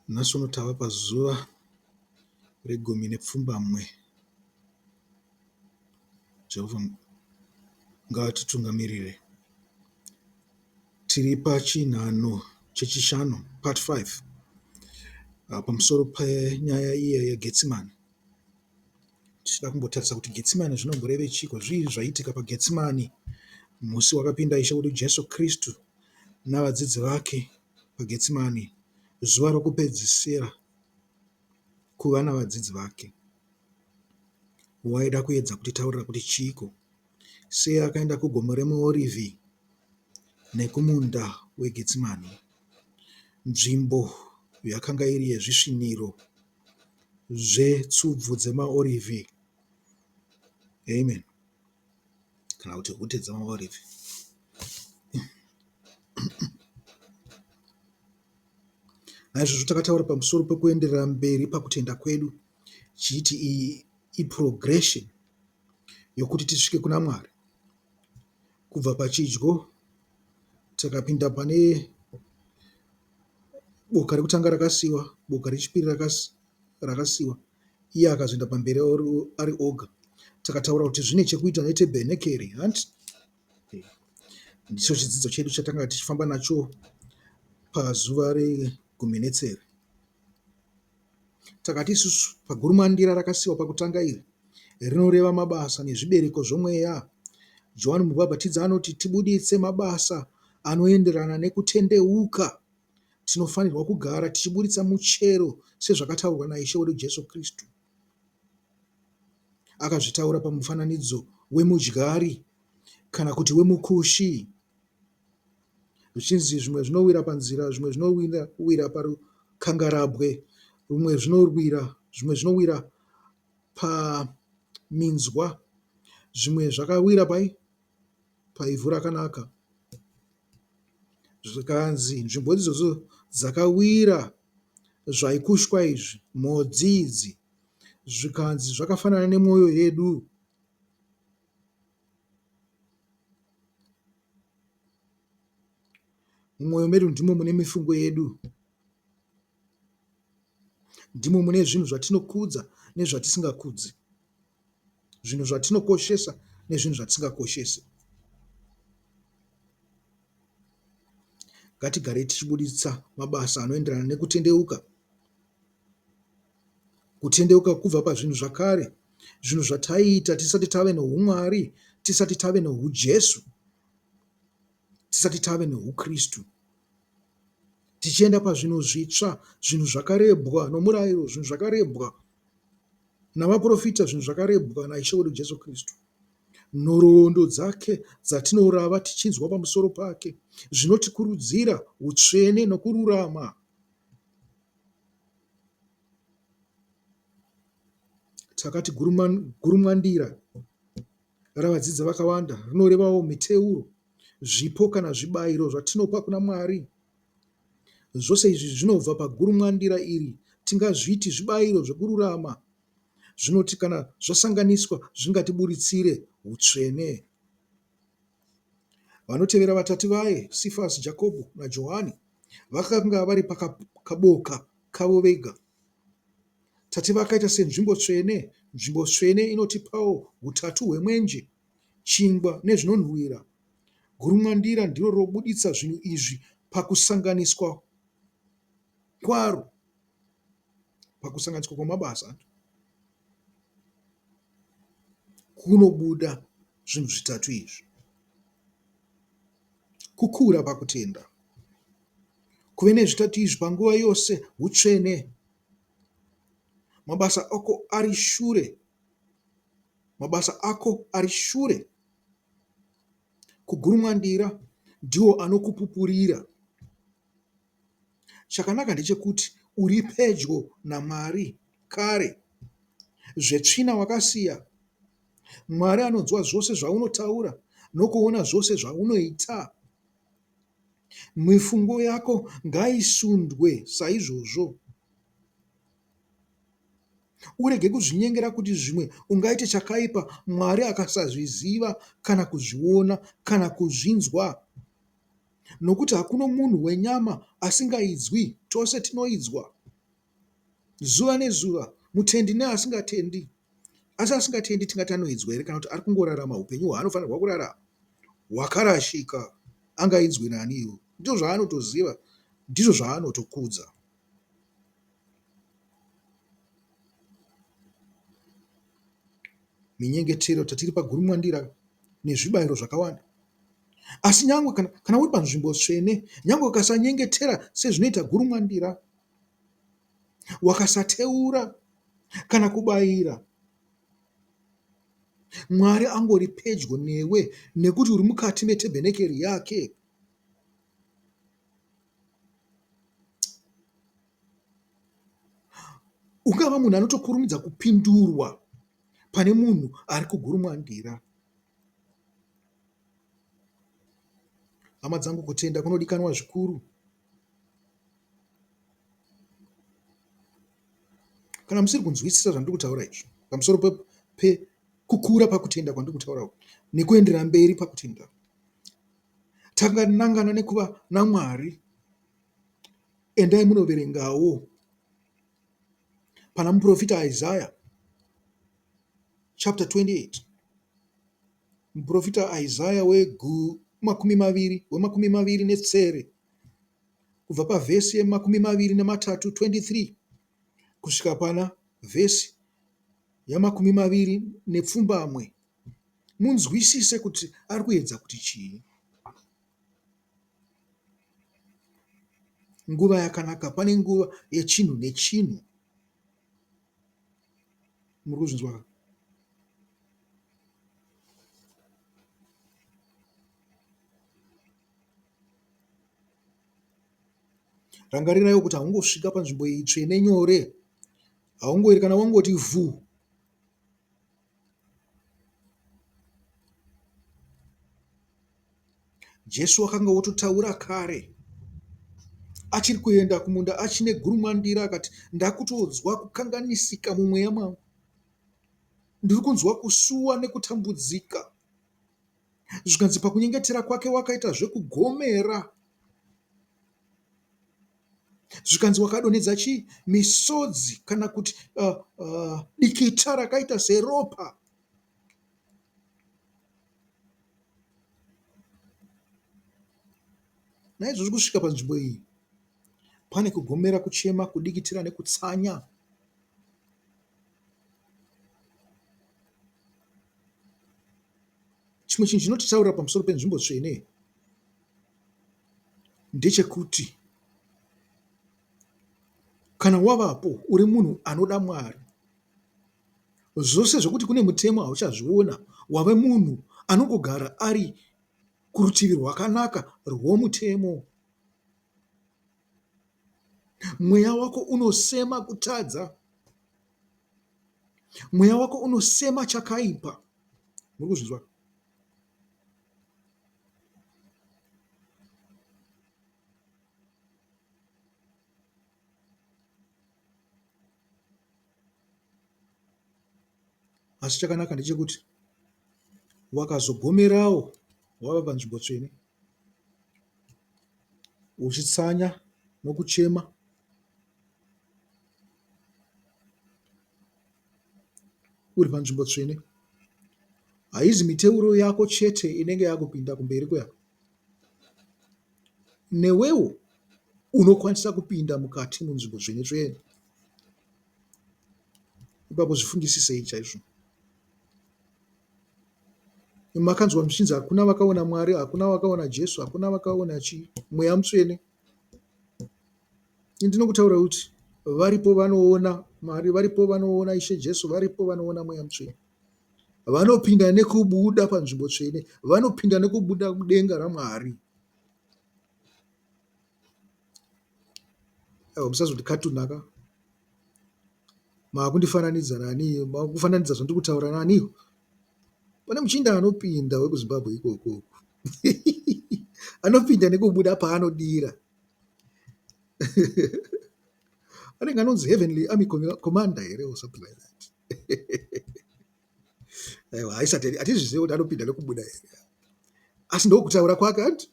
Nhasi uno tava pazuva regumi nepfumbamwe. Jehovha ngaatitungamirire. Tiri pachinhano chechishanu part 5 pamusoro penyaya iya yeGetsimani. Tichida kumbotarisa kuti Getsimani zvinomborevei chiiko, zvii zvaiitika paGetsimani musi wakapinda Ishe wedu Jesu Kristu navadzidzi vake paGetsimani zuva rokupedzisira kuva navadzidzi vake. Waida kuedza kutitaurira kuti chiiko? Sei akaenda kugomo reMiorivhi nekumunda weGetsimani, nzvimbo yakanga iri yezvisviniro zvetsubvu dzemaorivhi. Amen. Kana kuti hute dzemaorivhi. Naizvozvo takataura pamusoro pekuenderera mberi pakutenda kwedu chiiti iyi iprogression yokuti tisvike kuna Mwari. Kubva pachidyo takapinda pane boka rekutanga rakasiwa, boka rechipiri rakasiwa, iye akazoenda pamberi ari oga. Takataura kuti zvine chekuita netebhenekeri hanti? Ndicho chidzidzo chedu chatanga tichifamba nacho pazuva regumi netsere. Takati isusu pagurumwandira rakasiwa pakutanga iri rinoreva mabasa nezvibereko zvomweya. Johani Mubhabhatidzi anoti tibuditse mabasa anoenderana nekutendeuka. Tinofanirwa kugara tichiburitsa muchero sezvakataurwa naIshe wedu Jesu Kristu. Akazvitaura pamufananidzo wemudyari kana kuti wemukushi. Zvichinzi zvimwe zvinowira panzira, zvimwe zvinowira parukangarabwe, rumwe zvinowira, zvimwe zvinowira paminzwa, zvimwe zvakawira pai paivhu rakanaka. Zvikanzi nzvimbo idzodzo dzakawira zvaikushwa izvi, mhodzi idzi, zvikanzi zvakafanana nemwoyo yedu. Mumwoyo medu ndimo mune mifungo yedu. Ndimo mune zvinhu zvatinokudza nezvatisingakudzi. Zvinhu zvatinokoshesa nezvinhu zvatisingakoshesi. Ngatigarei tichibuditsa mabasa anoenderana nekutendeuka. Kutendeuka kubva pazvinhu zvakare, zvinhu zvataiita tisati tave nohuMwari, tisati tave nohuJesu, tisati tave nohuKristu. Tichienda pazvinhu zvitsva, zvinhu zvakarebwa nomurayiro, zvinhu zvakarebwa navaprofita, zvinhu zvakarebwa naIshe wedu Jesu Kristu. Nhoroondo dzake dzatinorava tichinzwa pamusoro pake zvinotikurudzira utsvene nokururama. Takati gurumwandira ravadzidzi vakawanda rinorevawo miteuro, zvipo kana zvibayiro zvatinopa kuna Mwari. Zvose izvi zvinobva pagurumwandira iri tingazviti zvibayiro zvekururama zvinoti kana zvasanganiswa zvingatiburitsire hutsvene. Vanotevera vatatu vaye, Sifasi, Jakobho naJohani, vakanga vari pakaboka kavo vega. Tate vakaita senzvimbo tsvene. Nzvimbo tsvene inotipawo hutatu hwemwenje, chingwa nezvinonhuwira. Gurumwandira ndiro robuditsa zvinhu izvi pakusanganiswa kwaro, pakusanganiswa kwamabasa kunobuda zvinhu zvitatu izvi. Kukura pakutenda. Kuve nezvitatu izvi panguva yose hutsvene. Mabasa ako ari shure. Mabasa ako ari shure. Kugurumwandira ndiwo anokupupurira. Chakanaka ndechekuti uri pedyo naMwari kare. Zvetsvina wakasiya. Mwari anonzwa zvose zvaunotaura nokuona zvose zvaunoita. Mifungo yako ngaisundwe saizvozvo. Urege kuzvinyengera kuti zvimwe ungaite chakaipa Mwari akasazviziva kana kuzviona kana kuzvinzwa. Nokuti hakuno munhu wenyama asingaidzwi, tose tinoidzwa. Zuva nezuva, mutendi neasingatendi. Asi asingatendi tingati anoedzwa here kana kuti ari kungorarama upenyu hwaanofanirwa kurarama? Hwakarashika. Angaidzwe nani iwo? Ndizvo zvaanotoziva, ndizvo zvaanotokudza. Minyengetero tatiri pagurumwandira nezvibayiro zvakawanda. Asi nyangwe kana, kana uri panzvimbo tsvene, nyangwe ukasanyengetera sezvinoita gurumwandira, wakasateura kana kubayira, Mwari angori pedyo newe nekuti uri mukati metebhenekeri yake. Ungava munhu anotokurumidza kupindurwa pane munhu ari kugurumwandira. Hama dzangu, kutenda kunodikanwa zvikuru. Kana musiri kunzwisisa zvandiri kutaura izvi pamusoro pekukura pakutenda kwandiri kutaura uku nekuenderera mberi pakutenda, takanangana nekuva naMwari, endai munoverengawo pana muprofita Isaiah chapter 28. Muprofita Isaiah wemakumi maviri wemakumi maviri netsere kubva pavhesi yemakumi maviri nematatu, 23, kusvika pana vhesi yamakumi maviri nepfumbamwe munzwisise kuti ari kuedza kuti chii. Nguva yakanaka, pane nguva yechinhu nechinhu. Muri kuzvinzwa ka? Rangariraiwo kuti haungosvika panzvimbo iyi tsvene nyore. Haungoeri kana wangoti vhu. Jesu wakanga wototaura kare achiri kuenda kumunda achine gurumwandira akati ndakutonzwa kukanganisika mumweya mangu. Ndiri kunzwa kusuwa nekutambudzika. Zvikanzi pakunyengetera kwake wakaita zvekugomera. Zvikanzi wakadonhedza chii? Misodzi kana kuti dikita rakaita seropa. Naizvozvo kusvika panzvimbo iyi pane kugomera, kuchema, kudikitira nekutsanya. Chimwe chinhu chinotitaurira pamusoro penzvimbo tsvene ndechekuti kana wavapo uri munhu anoda Mwari, zvose zvekuti kune mutemo hauchazviona, wave munhu anongogara ari kurutivi rwakanaka rwomutemo. Mweya wako unosema kutadza. Mweya wako unosema chakaipa. Muri kuzvinzwa? Asi chakanaka ndechekuti wakazogomerawo wava panzvimbo tsvene uchitsanya nokuchema uri panzvimbo tsvene. Haizi miteuro yako chete inenge yakupinda kumberi kuya. Newewo unokwanisa kupinda mukati munzvimbo tsvene tsvene. Ipapo zvifungisisei chaizvo. Makanzwa zvichinzi hakuna vakaona Mwari, hakuna vakaona Jesu, hakuna vakaona chii, Mweya Mutsvene. Ini ndinokutaura kuti varipo vanoona Mwari, varipo vanoona Ishe Jesu, varipo vanoona Mweya Mutsvene. Vanopinda nekubuda panzvimbo tsvene, vanopinda nekubuda mudenga raMwari. Aiwa musazondikatunaka. Makundifananidza nani? Makufananidza zvandiri kutaura nani? Pane muchinda anopinda wekuZimbabwe ikoko uku. Anopinda nekubuda paanodira. Anenge anonzi Heavenly Army Commander here or something like that. Aiwa haisati hatizvizive kuti anopinda nekubuda here. Asi ndokutaura kwake hanti?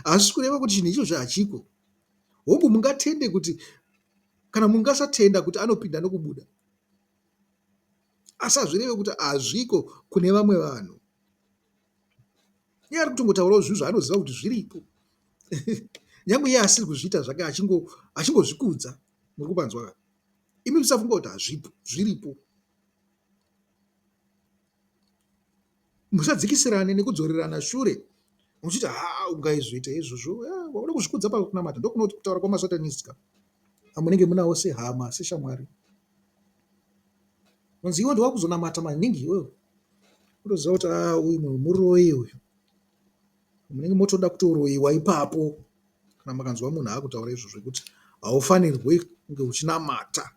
Hazvisi kureva kuti chinhu ichocho hachiko. Hongu mungatende kuti Kana mungasatenda kuti anopinda nokubuda, asi hazvireve kuti hazviko kune vamwe vanhu. Iye ari kutongotaurawo zvinhu zvaanoziva kuti zviripo. Nyangwe iye asiri kuzviita zvake achingozvikudza. Muri kupanzwa ka? Imi musafunga kuti hazvipo, zviripo. Musadzikisirane nekudzorerana shure muchiti haa ungaizoita izvozvo wakuda kuzvikudza pakunamata ndokunoti kutaura kwamasatanist ka amunenge munawo sehama seshamwari unzi iwe ndowakuzonamata maningi iwewe unotoziva kuti aa uyu munhu muroyi uyu munenge motoda kutoroyiwa ipapo kana makanzwa munhu akutaura izvozvo zvekuti haufanirwe kunge uchinamata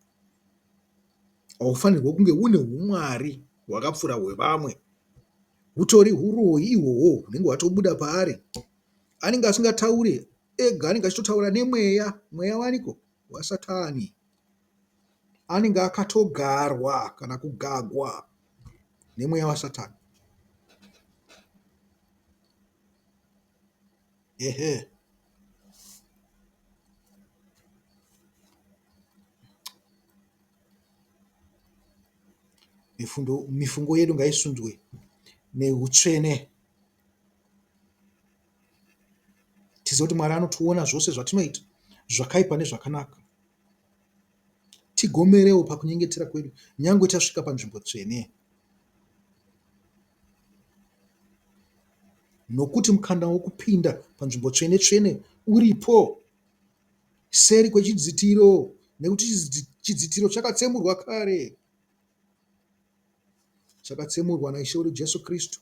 haufanirwe kunge une humwari hwakapfuura hwevamwe hutori huroyi ihwohwo hunenge hwatobuda paari anenge asingataure ega anenge achitotaura nemweya mweya waniko wasatani anenge akatogarwa kana kugagwa nemweya wasatani ehe Mifundo, mifungo yedu ngaisundwe neutsvene tizive kuti Mwari anotiona zvose zvatinoita zvakaipa nezvakanaka. Tigomerewo pakunyengetera kwedu nyangwe tasvika panzvimbo tsvene. Nokuti mukana wokupinda panzvimbo tsvene tsvene uripo seri kwechidzitiro nekuti chidzitiro chakatsemurwa kare. Chakatsemurwa naIshe wedu Jesu Kristu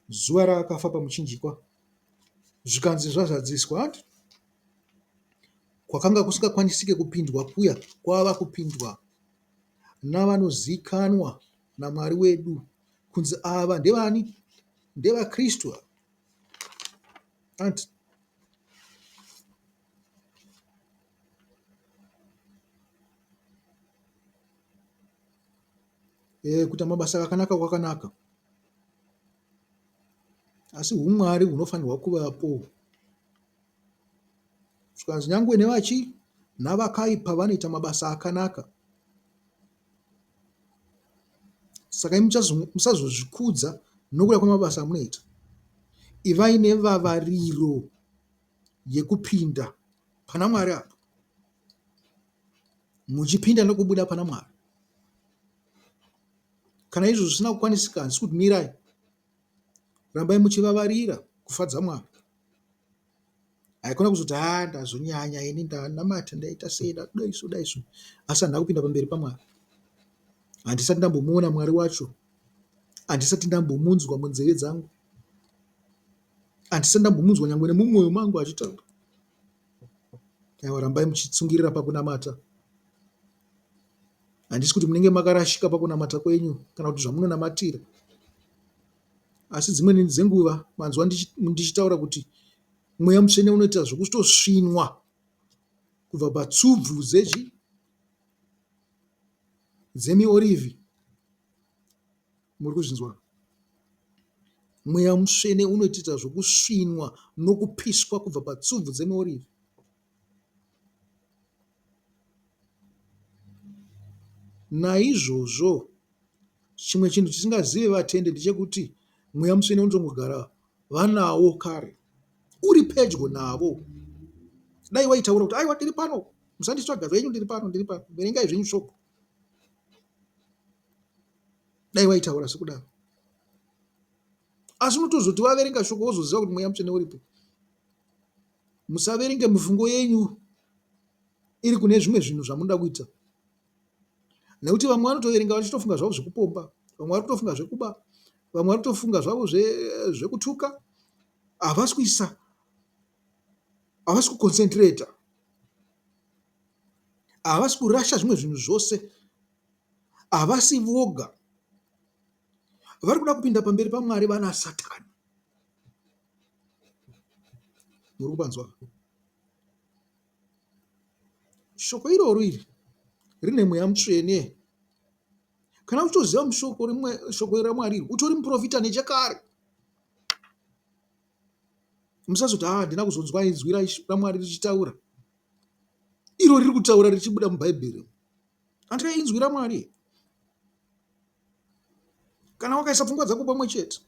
zuva raakafa pamuchinjikwa zvikanzi zvazadziswa hanti kwakanga kusingakwanisike kupindwa kuya kwava kupindwa navanozikanwa naMwari wedu kunzi ava ndevani ndevaKristu ava hanti e, kuita mabasa akanaka kwakanaka asi humwari hunofanirwa kuvapo zvikanzi nyangwe nevachi navakaipa vanoita mabasa akanaka saka imi musazozvikudza nokuda kwemabasa amunoita ivai nevavariro yekupinda pana Mwari apa muchipinda nokubuda pana Mwari. Kana izvo zvisina kukwanisika handisi kuti mirai, rambai muchivavarira kufadza Mwari. Haikona kuzoti haa ndazonyanya ini ndanamata ndaita sei ndadai so dai so asi handina kupinda pamberi paMwari. Handisati ndambomuona Mwari wacho, handisati ndambomunzwa munzeve dzangu. Handisati ndambomunzwa nyangwe nemumwoyo mangu achitaura. Aiwa rambai muchitsungirira pakunamata. Handisi kuti munenge makarashika pakunamata kwenyu kana kuti zvamunonamatira. Asi dzimweni dzenguva manzwa ndichitaura kuti mweya mutsvene unoita zvekutosvinwa kubva patsubvu dzechi dzemiorivhi. Muri kuzvinzwa? Mweya Mutsvene unotiita zvokusvinwa nokupiswa kubva patsubvu dzemiorivhi. Naizvozvo, chimwe chinhu chisingazive vatendi ndechekuti Mweya Mutsvene unotongogara vanawo kare, uri pedyo navo. Dai waitaura kuti aiwa ndiri pano, musanditsvaga zvenyu, ndiri pano, ndiri pano, verengai zvenyu shoko. Dai waitaura sekudaro. Asi unotozoti waverenga shoko wozoziva kuti mweya mutsvene uripo. Musaverenge mifungo yenyu iri kune zvimwe zvinhu zvamunoda kuita. Nekuti vamwe vanotoverenga vachitofunga zvavo zvekupomba, vamwe vari kutofunga zvekuba, vamwe vari kutofunga zvavo zvekutuka. Havasi kuisa, havasi kuconcentrator, havasi kurasha zvimwe zvinhu zvose Havasi voga vari kuda kupinda pamberi paMwari vana Satani. Muri kupanzwa? Shoko iroro iri rine mweya mutsvene. Kana uchitoziva mushoko rimwe shoko raMwari iri utori muprofita nechekare. Musazoti haa handina kuzonzwa inzwi raMwari richitaura. Iro riri kutaura richibuda muBhaibheri. Andika inzwi raMwari. Kana wakaisa pfungwa dzako pamwe chete,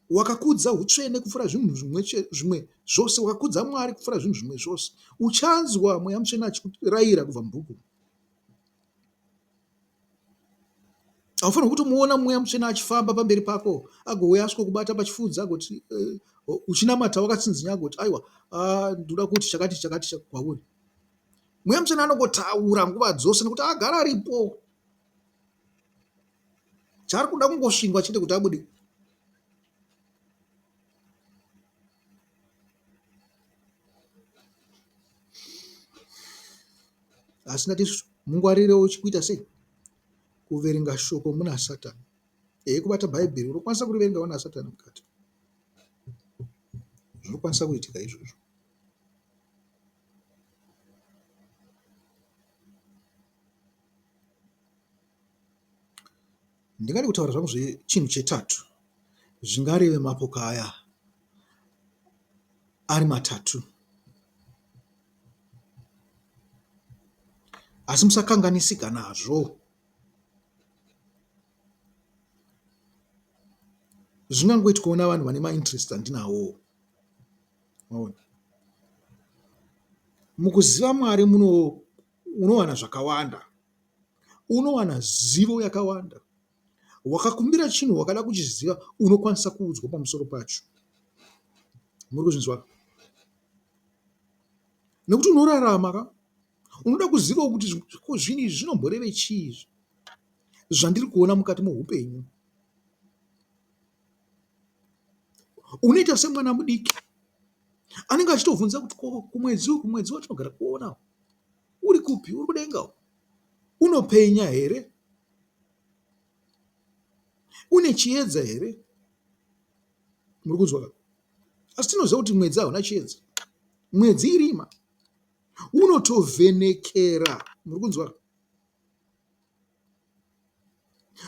wakakudza hutsvene kupfuura zvinhu zvimwe zvimwe zvose, wakakudza Mwari kupfuura zvinhu zvimwe zvose, uchanzwa Mweya Mutsvene achikurayira kubva mubhuku. Haufanirwi kutomuona Mweya Mutsvene achifamba pamberi pako agouya asvikokubata pachifudzi agoti eh, uchinamata wakatsinzinya agoti aiwa ah, ndoda kuti chakati chakati kwauri. Mweya Mutsvene anongotaura nguva dzose nekuti agara aripo. Chaari kuda kungosvingwa chete kuti abude. Asi ndati mungwarirewo chikuita sei? Kuverenga shoko muna Satani. Ehe kubata Bhaibheri unokwanisa kuriverenga una Satani mukati. Zvinokwanisa kuitika izvozvo. Ndingade kutaura zvangu zvechinhu chetatu zvingareve mapoka aya ari matatu. Asi musakanganisika nazvo. Zvingangoitwawo navanhu vane mainterest andinawowo. Maona? Mukuziva Mwari muno unowana zvakawanda. Unowana zivo yakawanda. Wakakumbira chinhu wakada kuchiziva unokwanisa kuudzwa pamusoro pacho. Muri kuzvinzwa? Nekuti unorarama ka unoda kuzivawo kuti ko zvinhu izvi zvinomboreve chii izvi zvandiri kuona mukati moupenyu. Unoita semwana mudiki anenge achitovhunza kuti ko kumwedzi uku mwedzi watinogara kuona uri kupi uri kudenga uku unopenya here une chiedza here muri kunzwa ka asi tinoziva kuti mwedzi hauna chiedza mwedzi irima unotovhenekera muri kunzwa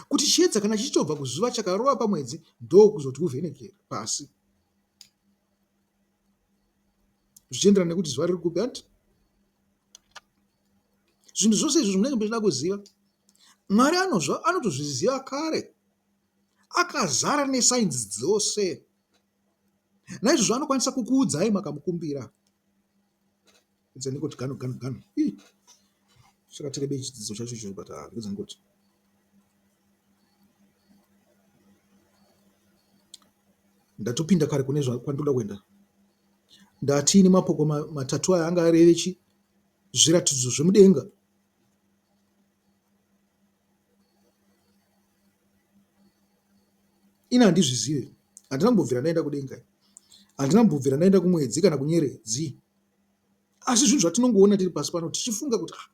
kuti chiedza kana chichitobva kuzuva chakarova pamwedzi ndokuzoti uvhenekere pasi zvichienderana nekuti zuva riri kupi hanti zvinhu zvose izvi zvinenge muchida kuziva mwari anozva anotozviziva kare akazara nesainzi dzose naizvozvo anokwanisa kukuudzai makamukumbira Ndikudza ndingoti gano gano gano. Ii. Chakati rebei chidzidzo chacho ichocho but ah, ndikudza ndingoti. Ndatopinda kare kune kwandinoda kuenda. Ndati ini mapoko matatu aya anga areve chi zviratidzo zvemudenga. Ini handizvizive. Handina kumbobvira ndaenda kudenga. Handina kumbobvira ndaenda kumwedzi kana kunyeredzi. Asi zvinhu zvatinongoona tiri pasi pano tichifunga kuti ah,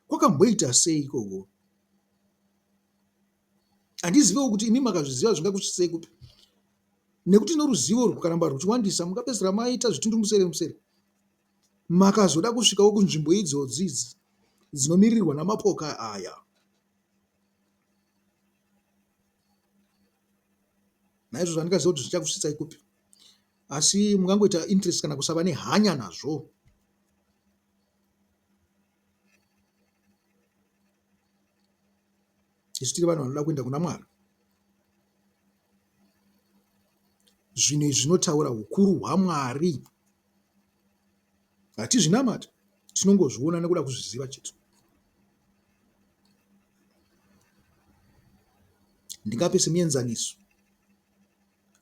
kwakamboita sei ikoko. Handizivewo kuti imi makazviziva zvingakusvitsei kupi. Nekuti noruzivo rwukaramba rwuchiwandisa mungapedzisira maita zvitundumusere musere. Makazoda kusvikawo kunzvimbo idzodzi idzi dzinomirirwa namapoka aya. Naizvozvo handingazive kuti zvichakusvitsai kupi. Asi mungangoita interest kana kusava nehanya nazvo. Isu tiri vanhu vanoda kuenda kuna Mwari. Zvinhu izvi zvinotaura hukuru hwaMwari. Hatizvinamati, tinongozviona nekuda kuzviziva chete. Ndingape semuenzaniso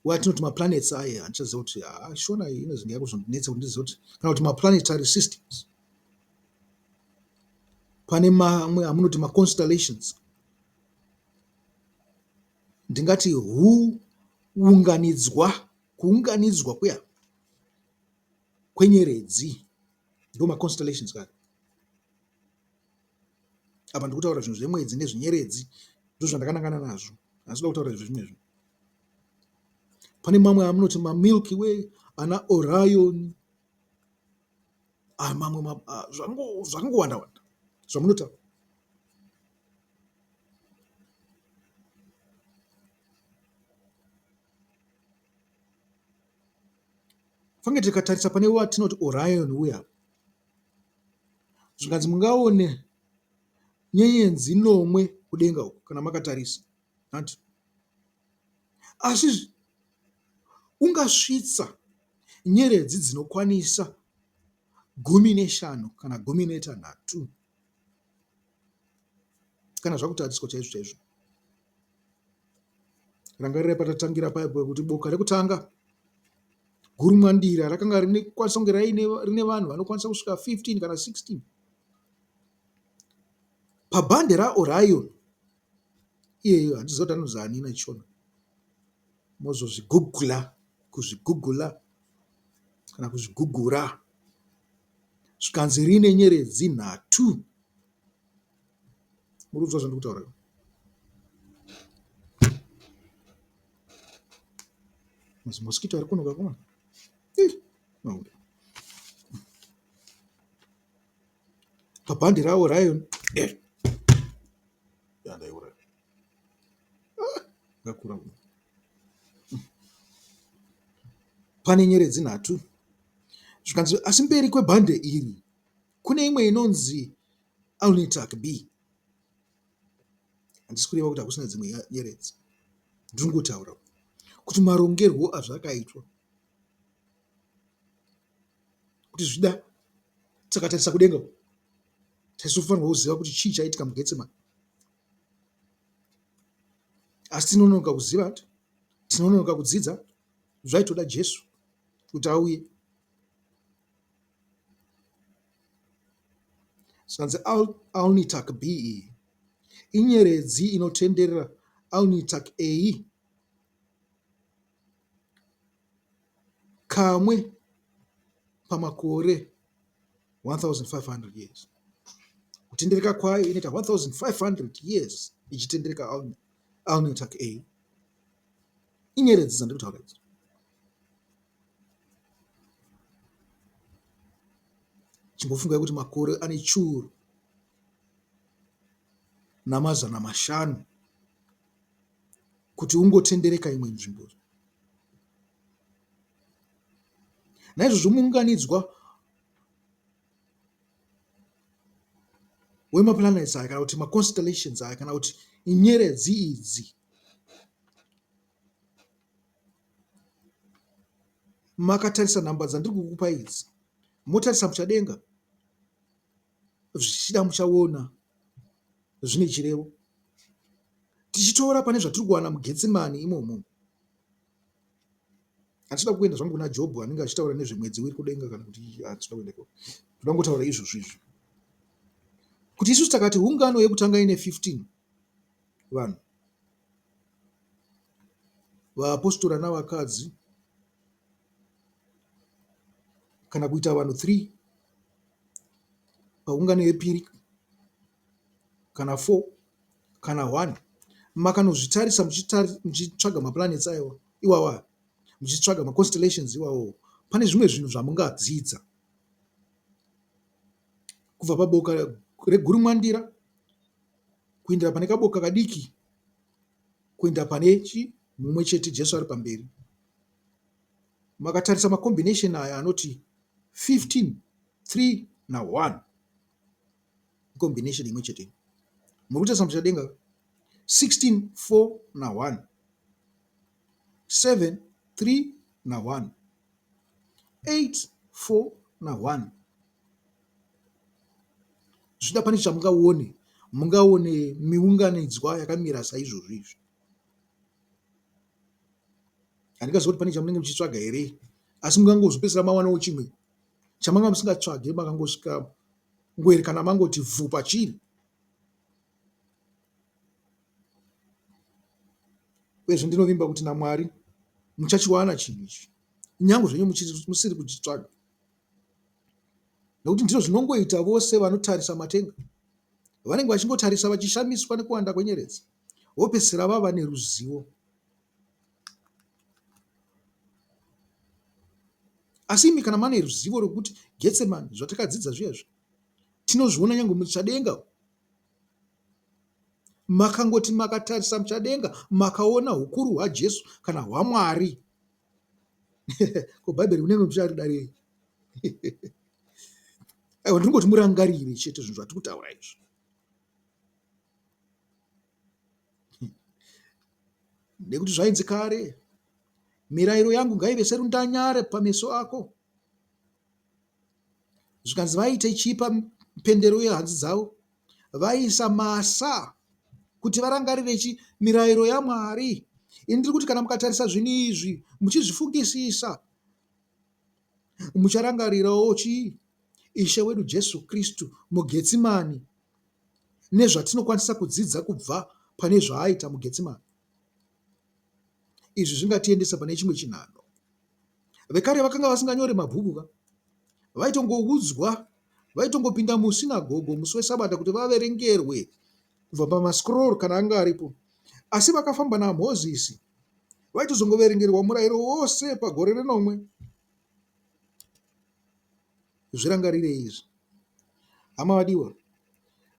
watinoti maplanets aye handichaziva kuti haa shona iyi inozenge yakuzondinetsa kuti ndizive kuti kana kuti maplanetary systems. Pane mamwe amunoti maconstellations. Ndingati huunganidzwa, kuunganidzwa kuya kwenyeredzi ndo maconstellations kare. Apa ndikutaura zvinhu zvemwedzi nezvinyeredzi ndozvandakanangana nazvo handisi kuda kutaura zvezvimwe zvinhu. Pane mamwe amunoti mamilky way ana Orion mamwe zvakangowanda wanda zvamunotaura. Fange tikatarisa pane watinoti Orion uya. Zvikanzi mungaone nyenyenzi nomwe kudenga uku kana makatarisa. Hanti? Asi ungasvitsa nyeredzi dzinokwanisa 15 kana 16 kana zvakutariswa chaizvo chaizvo. Rangarirai patatangira paya kuti boka rekutanga gurumwandira rakanga rinekwanisa kunge rine vanhu vanokwanisa kusvika 15 kana 16. Pabhande raOrion iyeyo handiziva kuti anonzi ani nechishona mozozvigugula kuzvigugula kana kuzvigugura zvikanzi rine nyeredzi nhatu. Muri kunzwa zvandiri kutaura? Mazimosquito ari kuno kakomana. Mahure. Pabhandi rawo rayo. Eh. Yandaiuraya. Ah, ngakura. Pane nyeredzi nhatu. Zvikanzi asi mberi kwebhande iri kune imwe inonzi Alnitak B. Handisi kureva kuti hakusina dzimwe nyeredzi. Ndiri kungotaura kuti marongerwo azvakaitwa kuti zvida takatarisa kudenga taisofanirwa kuziva kuti chii chaitika muGetsemani. Asi tinononoka kuziva, tinononoka kudzidza, zvaitoda Jesu kuti auye. Zvikanzi Alnitak B iyi inyeredzi inotenderera Alnitak A kamwe pamakore 1500 years. Kutendereka kwayo inoita 1500 years ichitendereka Alnitak A. Inyeredzi dzandiri kutaura idzi. Chimbofungai kuti makore ane churu namazana mashanu kuti ungotendereka imwe nzvimbo. Naizvozvo muunganidzwa wemaplanets aya kana kuti maconstellations aya kana kuti nyeredzi idzi makatarisa nhamba dzandiri kukupa idzi motarisa muchadenga zvichida muchaona zvine chirevo. Tichitora pane zvatiri kuwana muGetsemani imomo. Handisida kuenda zvangu kuna Jobho anenge achitaura nezvemwedzi uri kudenga kana kuti handisida kuenda ikoko. Ndoda kungotaura izvozvo izvi. Kuti isusu takati ungano yekutanga ine 15 vanhu. Vaapostora navakadzi kana kuita vanhu 3 paungano yepiri kana 4 kana 1 makanozvitarisa muchitsvaga maplanets aiwa iwawa muchitsvaga maconstellations iwawo pane zvimwe zvinhu zvamungadzidza kubva paboka regurumwandira kuendera pane kaboka kadiki kuenda pane chi mumwe chete Jesu ari pamberi. Makatarisa macombination aya anoti 15, 3 na 1 combination imwe chete. Muri kutarisa muchadenga 16, 4 na 1 7, 3 na 1 8, 4 na 1 Zvichida pane chamungaone, mungaone miunganidzwa yakamira saizvozvo izvi. Handingazivi kuti pane chamunenge muchitsvaga here, asi mungangozopedzisira mawanawo chimwe chamanga musingatsvage makangosvika ngoerekana mangoti vhu pachiri. Uyezve ndinovimba kuti naMwari muchachiwana chinhu ichi, nyangwe zvenyu musiri kuchitsvaga. Nokuti ndizvo zvinongoita vose vanotarisa matenga. Vanenge vachingotarisa vachishamiswa nekuwanda kwenyeredzi, vopedzisira vava neruzivo. Asi imi kana mane ruzivo rwekuti Getsemani zvatakadzidza zviya zviya, tinozviona nyange muchadenga. Makangoti makatarisa muchadenga makaona hukuru hwaJesu kana hwaMwari. Ko Bhaibheri munenge mucharidarei? Aiwa, ndiri kungoti murangarire chete zvinhu zvatiri kutaura izvi. Nekuti zvainzi kare, mirayiro yangu ngaive serundanyare pameso ako. Zvikanzi vaite chii pamupendero yehanzu dzavo? Vaiisa masa kuti varangarire chi mirayiro yaMwari. Ini ndiri kuti kana mukatarisa zvinhu izvi muchizvifungisisa, mucharangarirawo chii? Ishe wedu Jesu Kristu muGetsimani nezvatinokwanisa kudzidza kubva pane zvaaita muGetsimani. Izvi zvingatiendesa pane chimwe chinhanho. Vekare vakanga vasinganyore mabhuku ka, vaitongoudzwa, vaitongopinda musinagogo musi weSabata kuti vaverengerwe kubva pamascroll kana anga aripo. Asi vakafamba naMozisi vaitozongoverengerwa murayiro wose pagore renomwe. Zvirangarirei izvi, hama vadiwa.